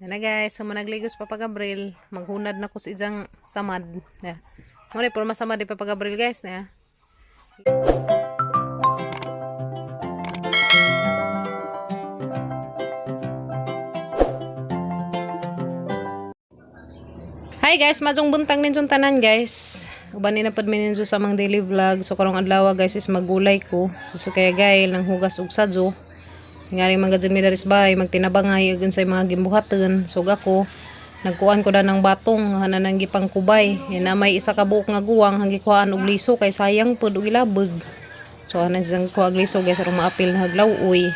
Yan na guys, sa managligos Papa Gabriel, maghunad na ko sa isang samad. Yeah. Muna, puro masamad di Papa Gabriel, guys. Na. Hi guys, majong buntag ninyong tanan, guys. Uban ni na pud mi ninyo sa among daily vlog. So karong adlaw, guys, is magulay ko. So, so kaya gayl nang hugas og sadyo. Ngari mga dyan mi diri sa bahay magtinabangay ug unsay mga gimbuhaton. So ako nagkuan ko da ng batong hanan nang gipangkubay. Yan na may isa ka buok nga guwang hanggikuhaan og liso kay sayang pud og ilabog. So anan siyang kuha og liso, guys, aron maapil na haglaw-uy.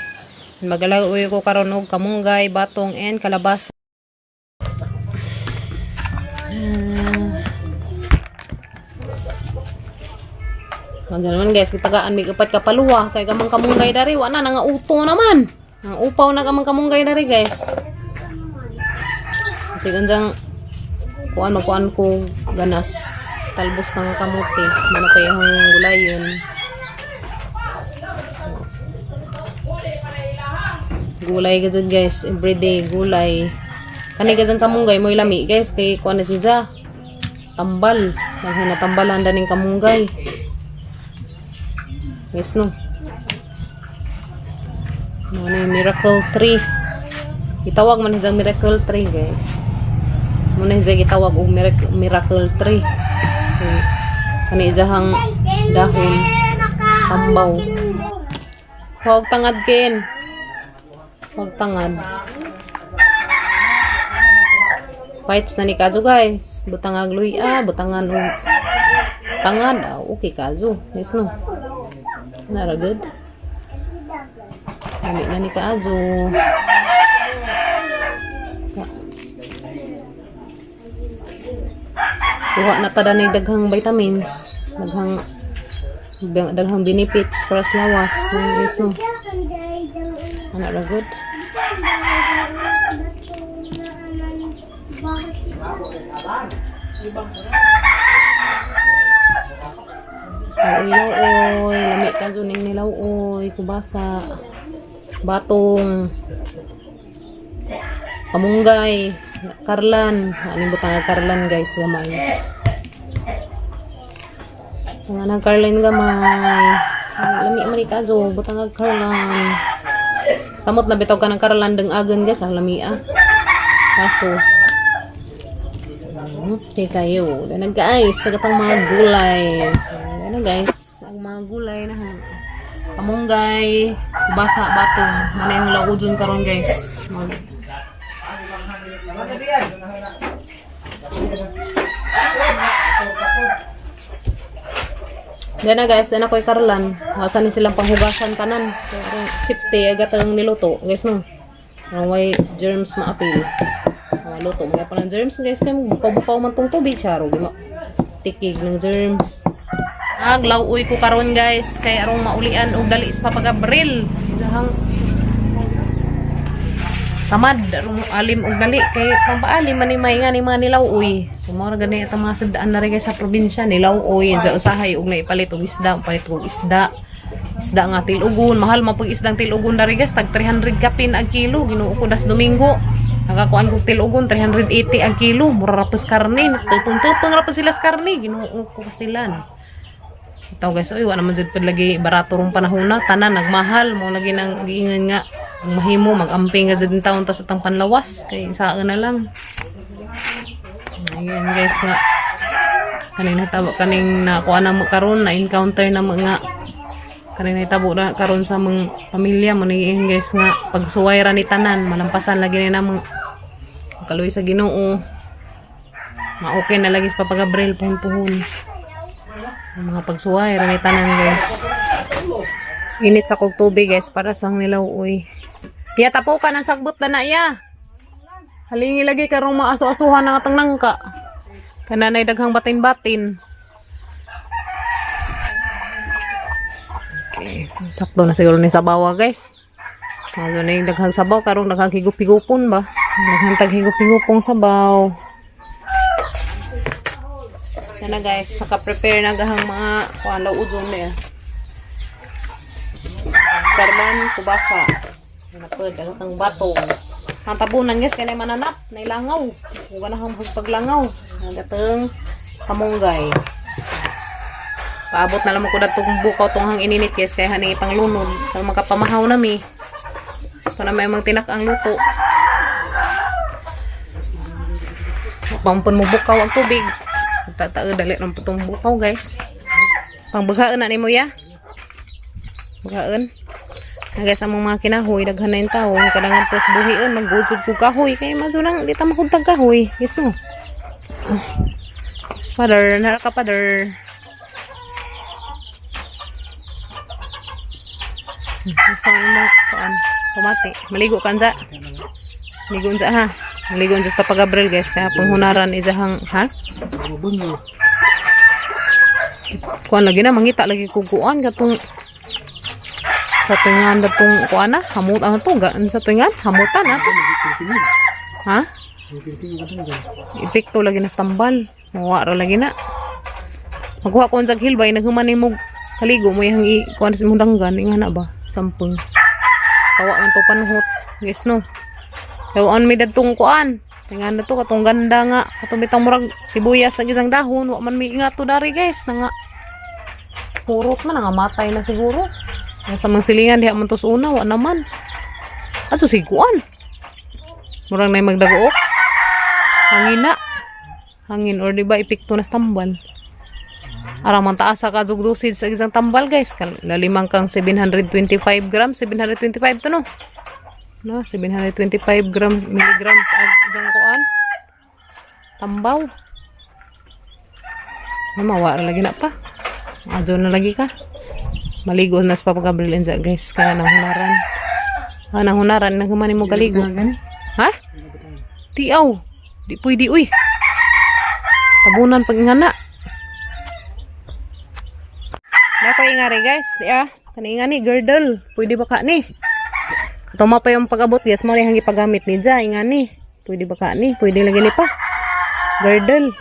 Magalaw-uy ko karon og kamunggay, batong and kalabasa. Mga naman guys, kitagaan may upat ka paluwa kay gamang kamunggay dari wa na nangauto naman. Nang upaw na gamang kamunggay dari, guys. Kasi ganjang kuan magkuan ko ganas talbos ng kamote, mano kay ang gulayon. Gulay ka dyan, guys, everyday gulay. Kani gazang kamunggay mo'y lami, guys, kay kuan na siya. Tambal, daghan na tambalan daning kamunggay. Guys, no. Ano na yung miracle tree. Itawag man siyang miracle tree, guys. Muna siya gitawag og miracle tree. Okay. Kani ijahang dahon tambaw. Huwag tangad, Ken. Huwag tangad. Fights na ni Kazo, guys. Butangag luya, butangan og tangad. Ah, okay kazo. Yes, no. Nara good. Lami na ni Kazo. Kuha na ta ni daghang vitamins, daghang daghang benefits para sa lawas. Yes, no. Ana ra good. Oy, oy, lami kazo ning nilaw oy, kubasa. Batong. Kamunggay, karlan, aning butang nga karlan, guys, gamay. Ang anang karlan gamay. Lami man ni kazo, butang nga karlan. Samot na bitaw ka ng karlan deng agan, guys, ang lami ah. Kaso okay kayo. Dana guys, sa gatang mga gulay. So, ano guys, ang mga gulay na kamunggay, basa, batong. Mana yung laudon karon, guys. Mag Dana guys, dana ko'y karlan. Asa ni silang panghugasan tanan. Pero safety agat ang niluto, guys, no. Ang way germs maapil. Mga luto mga pa ng germs, guys, kay bukaw-bukaw man tong tubig charo di mo. Tikig ng germs. Aglawuy ko karon, guys, kay arong maulian og dali sa Papa Gabriel. Dahang samad arong alim og dali kay pambaalim man ni may nga ni mga nilaw-uy. So mao ra gani atong mga sugdaan na rin, guys, sa probinsya nilaw-uy sa usahay og naipalit og isda, palit og isda. Isda nga tilugon, mahal man pag isdang tilugon dari, guys, tag 300 kapin ang kilo, Ginoo ko das Domingo. Nakakuan kog tilugon 380 ang kilo, mura ra pas karne, tupong-tupong ra pa sila sa karne, Ginoo ko pastilan. Ito guys, oy, wa naman jud pud lagi barato rong panahon na, tanan nagmahal, mo lagi nang giingon nga ang mahimo magamping ka jud taon ta sa tang panlawas kay saan na lang. Ayan guys nga kaning natabo kaning nakuha na mo karon na encounter na mga kaning nahitabo na karon sa mga pamilya mo ni, guys, nga pagsuway ra ni tanan malampasan lagi ni namo kaluoy sa Ginoo, ma-okay na lagi sa Papa Gabriel puhon-puhon. Ang mga pagsuway ra ni tanan, guys. Init sa kog tubig, guys, para sang nilaw uy. Ya tapo ka ng sagbot na na iya. Halingi lagi karong maaso-asuhan ang atang nangka. Kananay daghang batin-batin. Okay, sakto na siguro ni sabawa, guys. Ano na yung daghang sabaw karong daghang higup-higupon ba? Daghang taghigup-higupong sabaw. Yan na guys, naka-prepare na gahang mga kuan laudon na. Karman kubasa. Yan na po, daghang batong. Ang tabunan, guys, kaya mananap, nailangaw. Kung ganahang paglangaw. Ang gateng kamunggay. Paabot na lang ko datong bukaw tong hang ininit, guys, kaya hani ipanglunod. Kaya makapamahaw na mi. Ito na may mga tinak ang luto. Pampun mo bukaw ang tubig. Tatao dali ng putong bukaw, guys. Pangbaghaan na ni mo ya. Baghaan. Na guys, ang mga kinahoy, daghan na yung tao. Ang kadangan pos buhion, maggudsod ko kahoy. Kaya mazo nang, di ta makuntag kahoy. Yes, no? Yes, father. Nara ka, father. Gusto ko mo, kuan, pamati. Maligo ka, Anza. Maligo, Anza, ha? Maligo, Anza, sa Papa Gabriel, guys. Kaya panghunaran, isahang, ha? Bungo. Kuan lagi na, mangita lagi ko kuan katong sa tungan datong kuan na, hamut ang to, gaan sa tungan, hamutan ato. Ha? Epekto lagi na sa tambal. Mawa ra lagi na. Magkuha ko ang hilbay, naghuman mo kaligo mo yang i kuan sa imong danggan, nga na ba? Sampung. Kawa man to panhot. Yes no. Kawaan may dadtong kuan. Tingan na to katong ganda nga, katong bitang murag sibuyas sa isang dahon, wa man may ingat to dari, guys, na nga purot man nga matay na siguro. Ang sa mga silingan diha man to sa una, wa naman. Ato siguan. Murang na magdagook. Hangin na. Hangin or di ba epekto na sa tambal. Arang man taas sa kajug dosage sa isang tambal, guys. Lalimang kang 725 grams, 725 to no. No, 725 grams, milligrams ag isang kuan. Tambaw. Ay, mawa ra lagi na pa. Adyo na lagi ka. Maligo na sa Papa Gabriel enza, guys. Kaya nang hunaran. Ah, nang hunaran nang humani mo kaligo. Ha? Tiaw. Di pwede uy. Tabunan pag ingana. Na ko ingari, guys. Di ah. Kani ingani girdle. Pwede ba ka ni? Katuma pa yung pag-abot, guys. Mo ni hang ipagamit ni Ja ingani. Pwede ba ka ni? Pwede lagi ni pa. Girdle.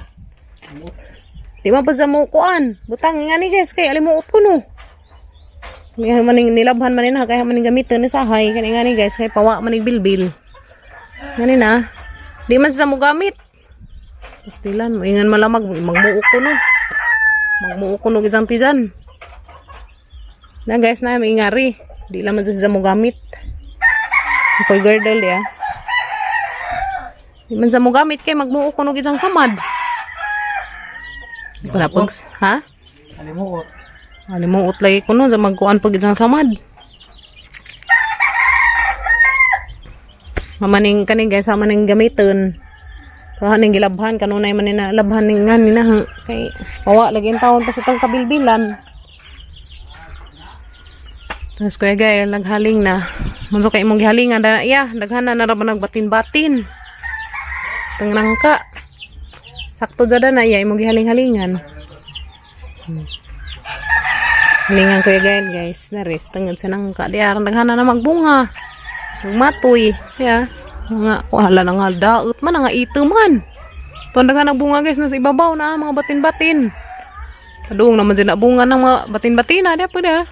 Di man pa sa mo kuan. Butang ingani, guys, kay alimuot ko no. Kaya maning nilabhan man na kaya maning gamiton ni sahay kani ngani, guys, kay pawa maning bilbil. Ngani na. Di man sa mo gamit. Pastilan mo ingan malamag magmuok ko no. Magmuok ko no isang tijan. Na guys na may ingari. Di lang man sa mo gamit. Ako'y girdle ya. Di man sa mo gamit kay magmuok ko no isang samad. Wala pag ha? Alimuot. Alimuot lagi ko no sa magkuan pag isang samad. Mamaning kaning guys, sama ning gamiton. Pero haning gilabhan kanunay man ni na labhan ning ngani na ha. Kay pawa lagi ang taon pa sa tang kabilbilan. Tapos kuya gay naghaling na. Munso kay imong gihalingan da iya, daghan na na ra ba nagbatin-batin. Tangnangka. Sakto jada na iya imong gihaling-halingan. Halingan kuya Gael, guys. Naris, tangad sa nangka. Di aran daghana na magbunga. Magmatoy. Ya. Mga, wala na nga daot man, nga ito man. Tuwan daghan na bunga, guys, nasa ibabaw na mga batin-batin. Padung naman sila bunga ng mga batin-batin na. Di pwede ah.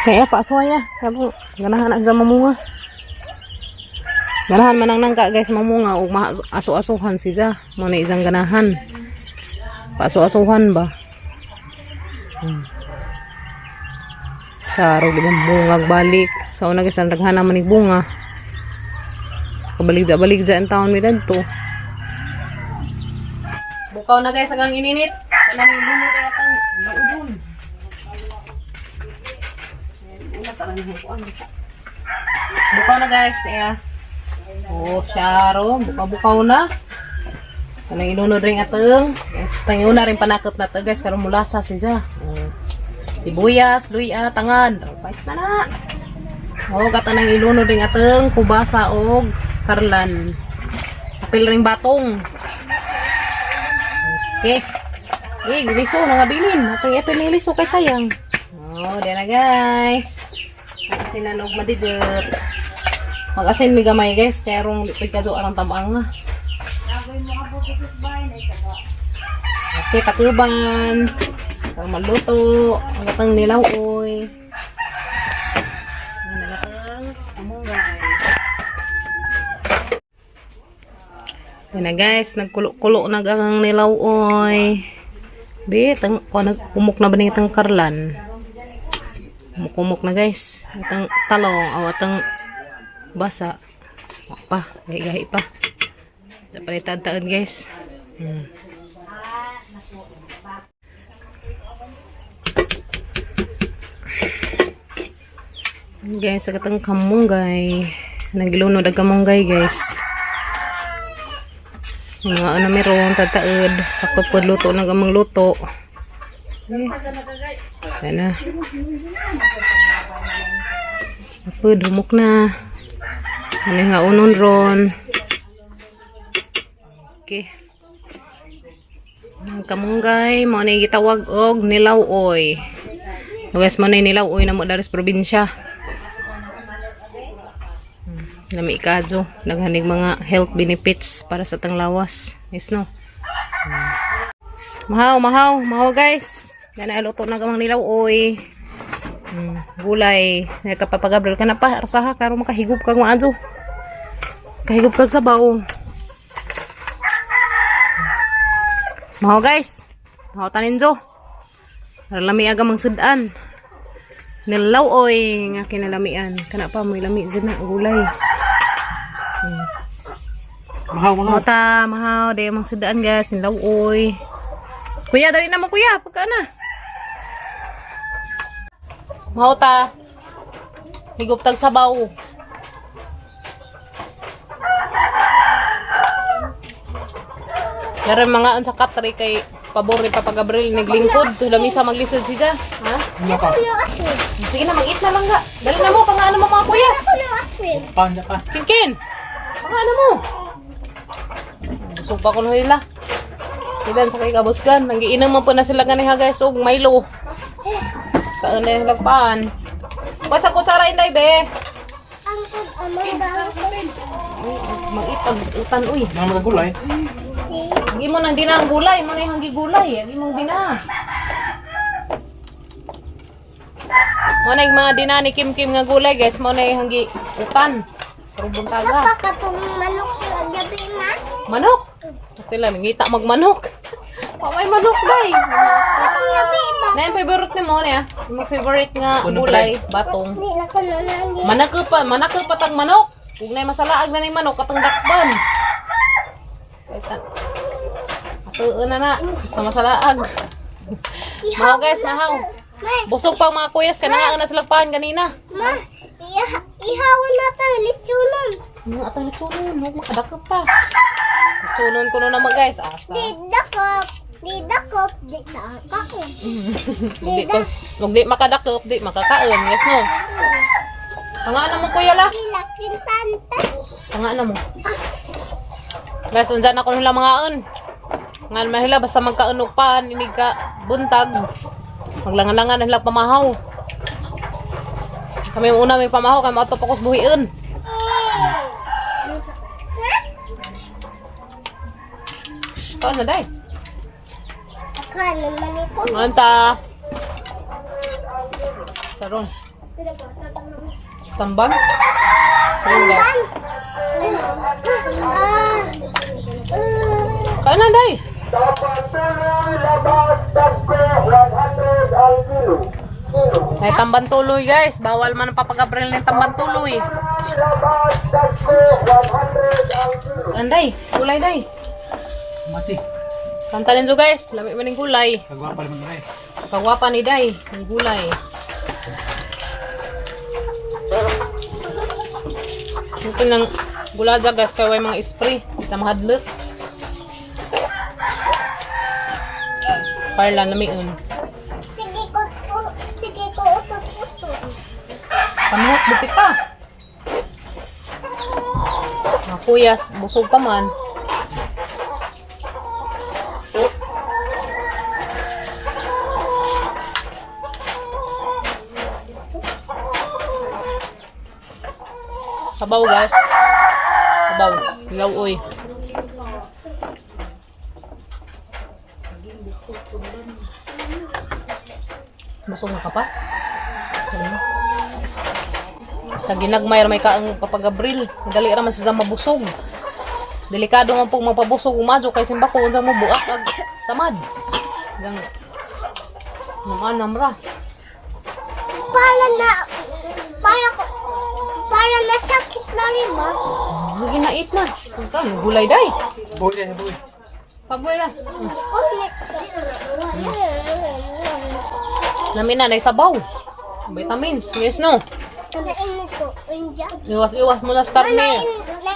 Kaya paaswaya. Kaya po, ganahan na sa mamunga. Ganahan man ang nangka, guys, mamunga o aso-asuhan siya. Mo na isang ganahan. Paso-asuhan ba? Saro, di ba? Bungag balik. Sa una guys, ang daghan naman ni bunga. Kabaligja-baligja ang taon mi dadto. Bukaw na, guys, hanggang ininit. Wala nang lumot ay atang laudon. Bukaw na, guys. Iya. Oh, syaro. Bukaw-bukaw na. Kanang inunod ring ateng. Guys, tanguna rin panakot na to, guys. Karon mulasa siya. Oh. Sibuyas, luya, tangad. Oh, pais na na. Oh, kata nang ilunod ring ateng kubasa og karlan. Apil ring batong. Okay. Eh, liso na nga bilin. Atong ipil ni liso kay sayang. Oh, diyan na, guys. Asin na og madijot. Mag-asin mi gamay, guys. Kaya rong di pwede kadyo arang tamang nga. Okay, takuban. Para maluto. Ang gatang nilaw, oy. Ang gatang Yan na guys, nagkulo-kulo na ang nilaw oy. Be, tang ko nagkumok na ba ni itang karlan? Kumuk-kumok na guys. Itang talong o atang basa. Wa pa, gahi-gahi pa. Dapat taad-taad guys. Guys, sa katang kamunggay. Nagilunod ang kamunggay guys. Mga ano meron, tataod. Sakto po luto na gamang luto. Eh. Ayan na. Apod, humok na. Ano yung haunon ron. Okay. Ang kamunggay, mo na gitawag og nilaw-oy. So guys, mo na nilaw-oy na mo daris probinsya. Lami kadyo, naghanig mga health benefits para sa tanglawas. Yes no. Mahaw, mahaw, mahaw guys. Yan ay luto na gamang nilaw oy. Gulay. Nagkapapagabril ka na pa. Arsaha, karon makahigop kag maadyo. Kahigop kag sabaw. Mahaw guys. Mahaw taninjo. Lami aga mang sudan. Nilaw oy nga kinalamian. Kana pa may lami zid na gulay. Mahaw, mahaw. Mahaw ta, mahaw di mang sudan guys, nilaw oy. Kuya, dali na mo kuya, pagka na. Mahaw ta. Higop tag sabaw. Meron mga unsa katre kay pabor ni Papa Gabriel naglingkod. Lamisa maglisod siya. Ha? Ano ka? Sige na, mag-eat na lang ga. Dali na mo, pangaano mo mga kuyas. Panda pa. Kinkin! Pangaano mo? Busog pa ko nila. Sila sa kay kabusgan. Nangiinom man po na sila ganiha guys og Milo. Kaan na yung lagpaan. What's up, kutsara inday be? Mag-eat pag utan uy. Mga mga gulay. Agi mo nang dina ang gulay, mo na yung hanggi gulay. Agi mong dina. Mo na yung mga dina ni Kim Kim nga gulay guys, mo na yung hanggi utan. Pero buntaga. Kapag manok sa gabi ma, Manok. Basta lang, ngita magmanok. Wa may manok day. katong gabi ba? Na yung favorite ni mo niya. Yung favorite nga Puno gulay, batong. Di na ko na nandi. Manako pa, manako pa tag manok. Kung na masalaag na ni manok katong dakban. Ato na na sa masalaag. Mahaw guys, mahaw. Ma, Busog pa mga kuyas kana nga na sila paan ganina. ma, ihawan na tayo litsunon. Mga atang litsunon, huwag makadakop pa. Litsunon ko na naman guys, asa. Di dakop, di dakop, di dakop. Di ko, wag di makadakop, di makakaon, guys no. Pangaana mo kuya la. Di lakin tanta. Pangaana mo. Guys, unsa na ko nila mga on. Ngan mahila basta magkaunog pa inig ka buntag. Maglangan-langan na sila pamahaw. Kami una may pamahaw kay maato pa ko sa buhion. Kaon na day. Ako naman ito. Anta. Saron. Tamban. Ayun, guys. Ah, Kaon na day. May tamban tuloy guys. Bawal man ang papagabril ng tamban tuloy. Anday, gulay day. Mati. Kanta ninyo guys, lami man yung gulay. Kagwapa naman gulay. Kagwapa ni Day, ang gulay. Ito ng gulaga guys, kaya may mga spray. Kita mahadlok. Parla na may un. Sige ko, sige ko utot-utot. Panuhot, buti pa. Mga kuyas, busog pa man. Sabaw guys. Sabaw. Hilaw oy. Busog na ka pa? Ano? Taginagmay ra may kaang Papa Gabriel. Dali ra man siya mabusog. Delikado man pug magpabusog umadyo kay simbako unsa mo buak ag samad. Gang naman ra. Para nasakit na rin ba? Ginait na. Pagka, gulay day. Boy na, boy. Paboy na. Oh, Namin na, sabaw. Vitamins. Yes, no? Nainit ko. Unja. Iwas-iwas mo na sa karne.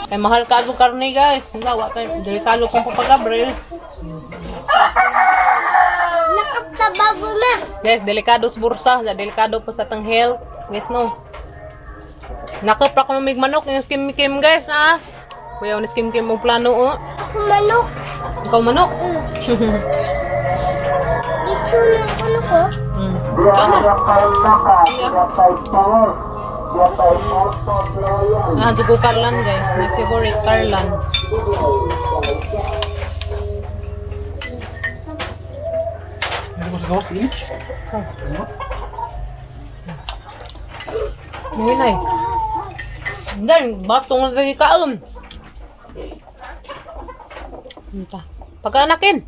Kay mahal ka ang karne, guys. Wala, wa tayo. Delikado kong papagabril. Nakatabago na. Guys, delikado sa bursa. Delikado po sa tang health. Guys, no? Nakapra ko mig manok. Yung skim kim, guys, na. Kuya, yung skim kim mong plano, oh. Ako manok. Ikaw manok. Itsunan ko na ko. Ikaw na. Ah, jugo Carlan, guys. My favorite Carlan. Ano ko sa gawas ini? Ano? Hinay. Hindi, batong lagi kaon. Ito. Pagkaanakin.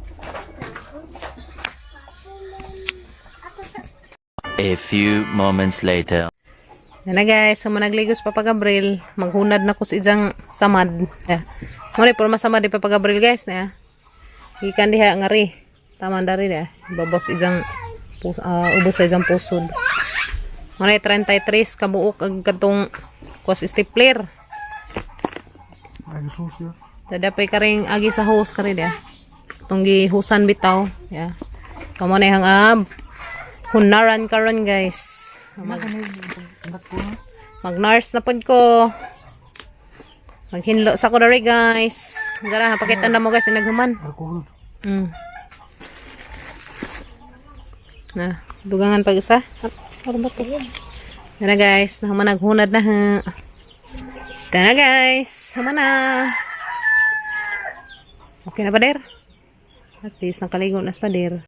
A few moments later. Yan na guys, so managligos Papa Gabriel, maghunad na ko sa isang samad. Yeah. Muna, puro masamad di Papa Gabriel guys na. Gikan diha nga ri. Tama dari dia. Babos isang ubos sa isang pusod. Muna 33 kabuok ag katong kwas stapler. Ay, susi. Dada pa'y karing agi sa hose kari dia. Itong gihusan bitaw. Yeah. Kamo na yung ab. Hunaran karon guys. Mag-nurse na pod ko. Maghinlo sa ko dari guys. Dara, pakita na mo guys yung naghuman. Alcohol. Na, dugangan pag isa. Ano ba to? Dara guys, nahuman naghunad na ha. Dara guys, human na. Okay na pa der? At least nakaligo na sa pader.